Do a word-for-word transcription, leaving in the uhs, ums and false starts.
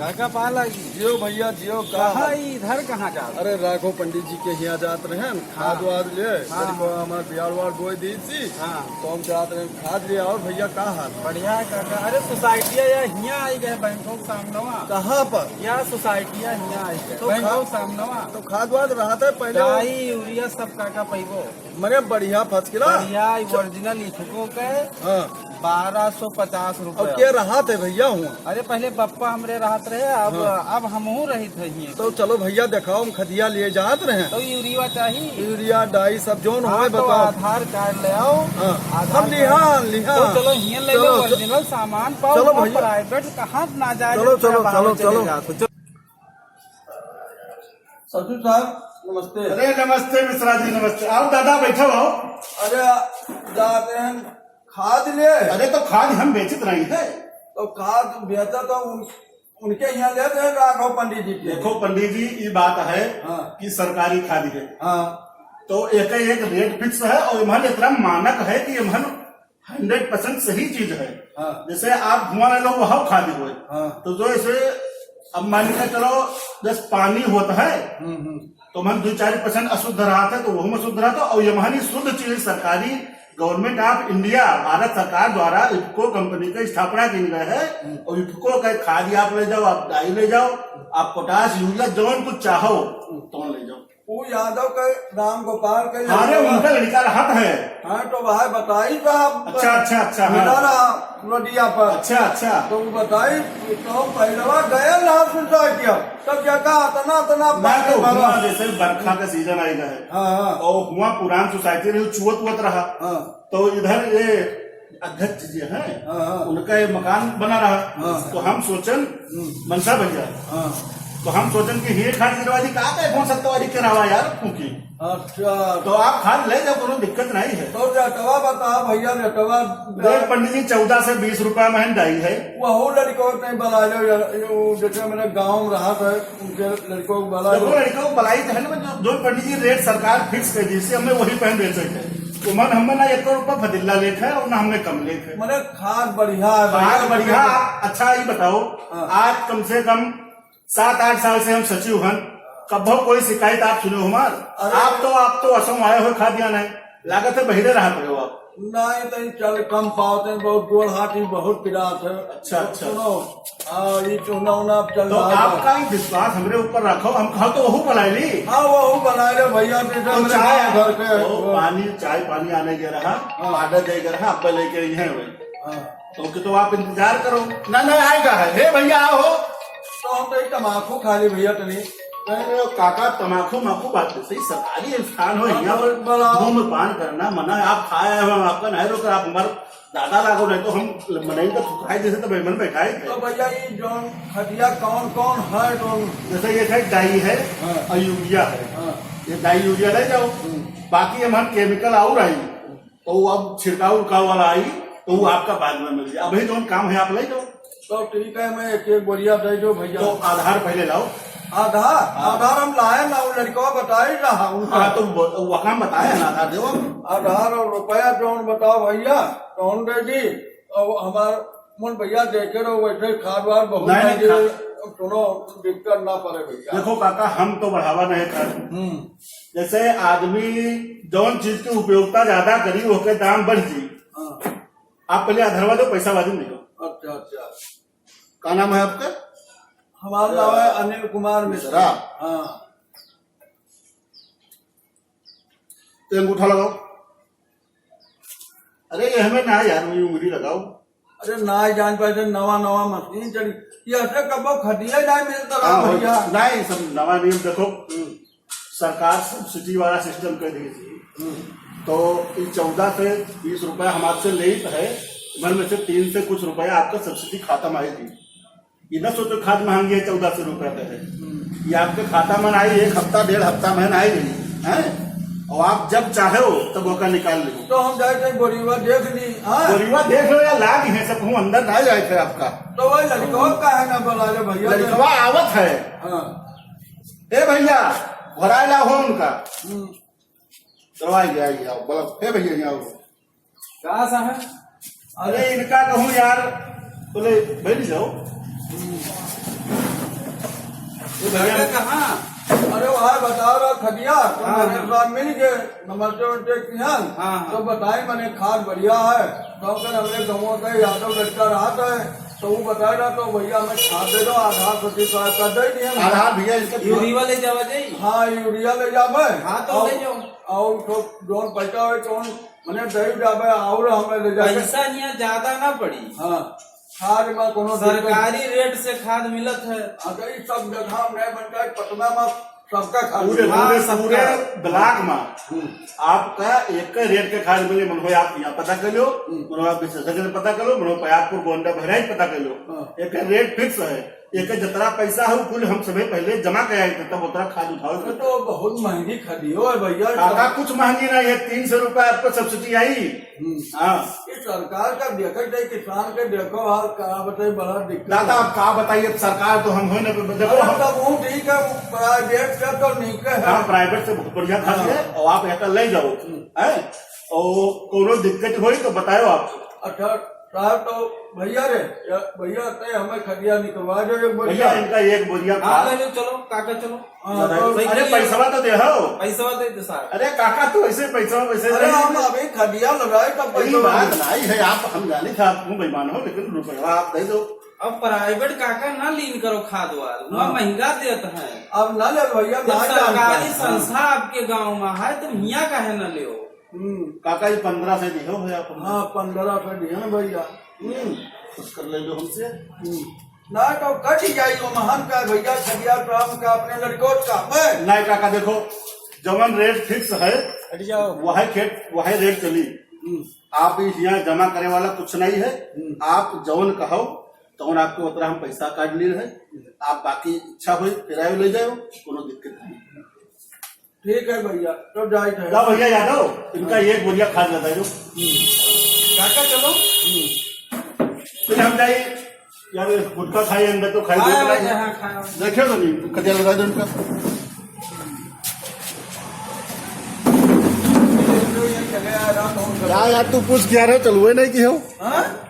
काका पाला जी। जियो भैया, जियो, का कहाँ हाल? ई इधर कहाँ जात? अरे, राघव पंडित जी के हियाँ जात रहेन, खाद हाँ। वाद ले, हाँ, तनिको हाँ। हमार बियाड़ वाड़ बोए दी थी, हाँ। तो हम जात रहेन खाद ले। और भैया, का हाल? बढ़िया है काका। अरे, सोसाइटिया या हियाँ आई गए, बैंकों के सामनवा। कहाँ पर? या सोसाइटिया हियाँ आई गए, तो बैंकों खा-, के सामनवा। तो खाद वाद रहत है पहले? डाई, यूरिया सब काका पैबो। मने बढ़िया first class। बढ़िया, original इफको के। हाँ। बारह सौ पचास रुपया। और के रहत है भैया हुआ? अरे पहले बप्पा हमरे रहत रहे, अब, हाँ। अब हमहू रहित है हियाँ। तो चलो भैया देखाओ, हम खदिया लिए जात रहे। तो यूरिया चाहिए? यूरिया, डाई सब जौन हाँ, होए तो बताओ। आधार कार्ड ले आओ। हाँ। आधार सब कार्ड। लिहान, लिहान। तो चलो हियाँ ले चलो, लो, च-, original सामान पाओ, चलो और भैया। Private कहाँ ना जाए, चलो, चलो, बाहर चलो, चले चलो। जात हो। ससुर साहब, नमस्ते। अरे नमस्ते मिश्रा जी, नमस्ते। आओ दादा, बैठो, आओ। अरे, जाते हैं खाद ले। अरे तो खाद हम बेचत नहीं है। तो खाद बेचा तो उन, उनके यहाँ लेते हैं राघव पंडित जी के। देखो पंडित जी, ये बात है हाँ। कि सरकारी खाद है। हाँ। तो एक, एक rate fix है और इम्हन इतना मानक है कि इम्हन hundred percent सही चीज है। हाँ। जैसे आप धुआं ले लो, वह खाद होए। हाँ। तो जो ऐसे अब मान के चलो, जैसे पानी होता है, हम्म, हम्म। तो मन दो चार percent अशुद्ध रहत है, तो वह में शुद्ध रहत है। और ये हमारी शुद्ध चीज सरकारी Government of India, भारत सरकार द्वारा इफको कंपनी का स्थापना की गई है। हम्म। और इफको का खाद आप ले जाओ, आप डाई ले जाओ, आप पोटाश, यूरिया, जौन कुछ चाहो, हम्म। तो ले जाओ। वो यादव के राम गोपाल के अरे, लड़का। उनका लड़का रहत है। हाँ, तो वह बताई साहब। अच्छा, अच्छा, अच्छा, हाँ। मिला रहा नदिया पर। अच्छा, अच्छा। तो वो बताई, तो पहलवा गया लाल सुनता किया, तब क्या कहा, अतना, अतना मैं पानी तो भरा। हुआ जैसे बरखा का सीजन आएगा है। हाँ, हाँ। और हुआ पुरान सोसाइटी रही, छुअत हुअत रहा। हाँ। तो इधर ये अध्यक्ष जी हैं, हाँ, हाँ। उनका ये मकान बना रहा। हाँ। तो हम सोचन, हम्म। मनसा भैया, हाँ। तो हम सोचन कि ये खाद गिरवा दी, का का कौन सत्तावादी करावा यार, क्योंकि अच्छा। तो आप खाद ले जाओ, कोनो दिक्कत नहीं है। तो रेटवा बताओ भैया, रेटवा। रेट पंडित जी चौदह से बीस रुपया में डाई है। वहू लड़को नहीं बना लो यार, ये वो जैसे मेरे गाँव में रहा था, उनके लड़को को बना देखो, लो। लड़को को बलाई तो है ना, जो, जो पंडित जी रेट सरकार fix कर दी, इससे हमें वही पहन बेच सकते हैं। तो मन हमें ना एक रुपया फजीला लेख है और ना हमें कम लेख है। मने खाद बढ़िया है, खाद बढ़िया। बढ़िया। आप अच्छा ही बताओ, हाँ। आज कम से कम सात आठ साल से हम सचिव हन, कभो कोई शिकायत आप सुने हो हमार? अरे आप तो, आप तो असम आए हो खादियान है, लागत है बहिरे रहा पड़े हो आप। नहीं, तनी चल कम पावत है, बहुत गोड़ हाथ ही बहुत पिरात है। अच्छा, अच्छा। सुनो, हाँ, ये चूना उना अब चल तो रहा है। आपका ही विश्वास हमरे ऊपर रखो, हम कहा तो वहू बनाए ली। हाँ, वहू बनाए लो भैया, जैसे तो मेरे चाय, गाँव घर के तो हो। पानी, चाय पानी आने के रहा, हाँ। Order दे के रहा, अब लेके आई है भाई। हाँ। तो कि तो आप इंतजार करो। ना, ना, आएगा है। हे भैया, आओ। तो हम तो एक तमाकू खा ली भैया तनी। अरे काका, तमाकू माकू बात तो सही, सरकारी स्थान हो, हाँ, यहाँ पर बड़ा धूम्रपान करना मना है। आप खाए हो, हम आपका नहीं रोक रहे, आप हमारे दादा लागो, नहीं तो हम मनई का थुकाई देते तो मेहमान बैठाए थे। तो भैया, ये जौन खटिया कौन कौन है, जौन जैसे ये है डाई है हाँ। और यूरिया है। हाँ। ये डाई यूरिया ले जाओ, हम्म। बाकी हमारे chemical और आई। तो वो अब छिड़काव उड़काव वाला आई, तो वो आपका बाद में मिल जाए। अभी जौन काम है, आप ले जाओ। तो ठीक है, मैं एक एक बोरिया दे दो भैया। तो आधार पहले लाओ। आधार? हाँ। आधार हम लाए ना, वो लड़का बताए रहा उनका। हाँ, तो वो, वो काम बताए ना, आधार दो। आधार और रुपया जौन बताओ भैया, कौन दे दी? और हमार मन भैया देखे रहो, वैसे खाद वाद बहुत नहीं, नहीं, लगे। खा- सुनो, दिक्कत ना पड़े भैया। देखो काका, हम तो बढ़ावा नहीं कर। हम्म। जैसे आदमी जौन चीज की उपयोगिता ज्यादा करी, ओके दाम बढ़ जी। हाँ। आप पहले आधारवा दो, पैसा बाद में दो। अच्छा, अच्छा। का नाम है आपका? हमारा नाम है अनिल कुमार मिश्रा। मिश्रा। हाँ। तो अंगूठा लगाओ। अरे, ये हमें ना यार, वही उंगली लगाओ। अरे, ना जान पाए थे, नवा नवा मशीन चली, ये ऐसे कबो खटिया ना मिलता रहा हाँ, भैया। नहीं, सब नवा नियम देखो, हम्म। सरकार subsidy वाला system कर दी थी। हम्म। तो ये चौदह से बीस रुपया हमारे से लेत है, इमन में से तीन से कुछ रुपया आपका subsidy खाता में आई थी। ये ना सोचो खाद महंगी है, चौदह सौ रुपया पे है। हम्म। ये आपके खाता में आई, एक हफ्ता, डेढ़ हफ्ता में आई रही, हैं? और आप जब चाहे हो, तब ओका निकाल लो। तो हम जाए थे बोरीवा देख ली, हाँ? बोरीवा देख लो या लाग है, सब हूँ अंदर ना जाए थे आपका। तो वही लड़कवा का है ना, बोला ले भैया। लड़कवा आवत है। हाँ। ए भैया, भराए ला हो उनका। हम्म। चलो, आइए, आइए, आओ, बोलो, ए भैया, यहाँ आओ। का साहब? अरे, इनका कहूँ यार, बोले, बैठ जाओ। वो भैया काका कहाँ? अरे, वहाँ बता रहा खदिया, तो हाँ, मने हाँ। साहब मिल गए, नमस्ते उनसे किहन, हाँ, हाँ। तो बताई, मने खाद बढ़िया है, तो फिर हमरे गाँव का यादव लड़का रहता है, तो वो बता रहा, तो भैया हमें खाद दे दो, आधार पच्चीस हजार का दे दिए। आधार भैया इसका यूरिया ले जावा जाई। हाँ, यूरिया ले जावे। हाँ, तो और, ले जाओ। और तो जोन पैसा है, तो मने दे जावे, और हमें ले जावे। पैसा यहाँ ज्यादा ना पड़ी। हाँ। खाद में कोनो दिक्कत सरकारी रेट से खाद मिलत है। हाँ, तो ई सब जगह में बन जाए, पटना में सबका खाद पूरे, मिले। हाँ, पूरे, सबका। पूरे ब्लॉक में हम्म। आपका एक रेट के खाद मिले। मनो आप यहाँ पता कर लो, हम्म। मनो आप विशेषज्ञ से पता कर लो, मनो आपको गोंडा बहराइच पता कर लो। हाँ। एक रेट फिक्स है, एक जितना पैसा है, वो कुल हम सभी पहले जमा कराए थे, तब उतना खाद उठाओ। अरे, तो बहुत महंगी खदियो है भैया। काका, कुछ महंगी नहीं है, तीन सौ रुपया आपको सब्सिडी आई। हम्म। हाँ। ये सरकार का देखत है, किसान के देखो, और का बताई, बड़ा दिक्कत दादा, है। आप का बताइए, अब सरकार तो हम हो ना, देखो, अरे, हम तब वो ठीक है, प्राइवेट से तो नीचे है। हाँ, प्राइवेट से बहुत बढ़िया खाद हाँ। है, और आप यहाँ ले जाओ, हम्म। हैं? और कोनो दिक्कत होई तो बताओ आप। अच्छा, साहब, तो भैया रे, या भैया, ते हमें खदिया निकलवा दो एक बोरिया। भैया, इनका एक बोरिया हाँ, खाद। ले लो, चलो, काका, चलो। हाँ, बताओ। तो सही अरे, करिए। पैसवा तो दे हो। पैसवा दे दे, साहब। अरे, काका, तू ऐसे पैसवा वैसे अरे, नहीं हम दे। अभी खदिया लगाए, तब यही पैसवा बात दे। नहीं है, आप, हम जाने थे आप क्यों बेईमान हो, लेकिन रुपया आप दे दो। अब प्राइवेट काका ना लीन करो खाद वाद, वहाँ हाँ। महंगा देत है। अब ना ले भैया, जब ना जान सरकारी पाए। संस्था आपके गाँव में है, तो हियाँ काहे ना ले हो? हम्म। काका, ये पन्द्रह से दिहो भैया, पन्द्रह। हाँ, पन्द्रह से दिहे ना भैया। हम्म। कुछ कर ले लो हमसे। हम्म। ना तो कट जाई वो महान का भैया, खदिया राम का, अपने लड़कों का, मैं। नहीं काका, देखो, जवन रेट फिक्स है, हट जाओ। वह खेत, वह रेट चली। हम्म। आप इस यहाँ जमा करे वाला कुछ नहीं है। हम्म। आप जवन कहो, तवन आपको उतना हम पैसा काट ली रहे। आप बाकी इच्छा होई, फिर आयो ले जाओ, कोनो दिक्कत नहीं। ठीक है भैया, तो जाइत है। ला भैया यादव, इनका एक बोरिया खाद लगा दो। हम्म। काका चलो। हम्म। फिर हम जाई, यार गुटखा खाई, अंदर तो खाई, खाया दो। भैया, हाँ, खाया। देखियो तो नहीं, खदिया लगा दो इनका। या यार, तू पूछ किया रहे, चलुए नहीं की हो। हाँ?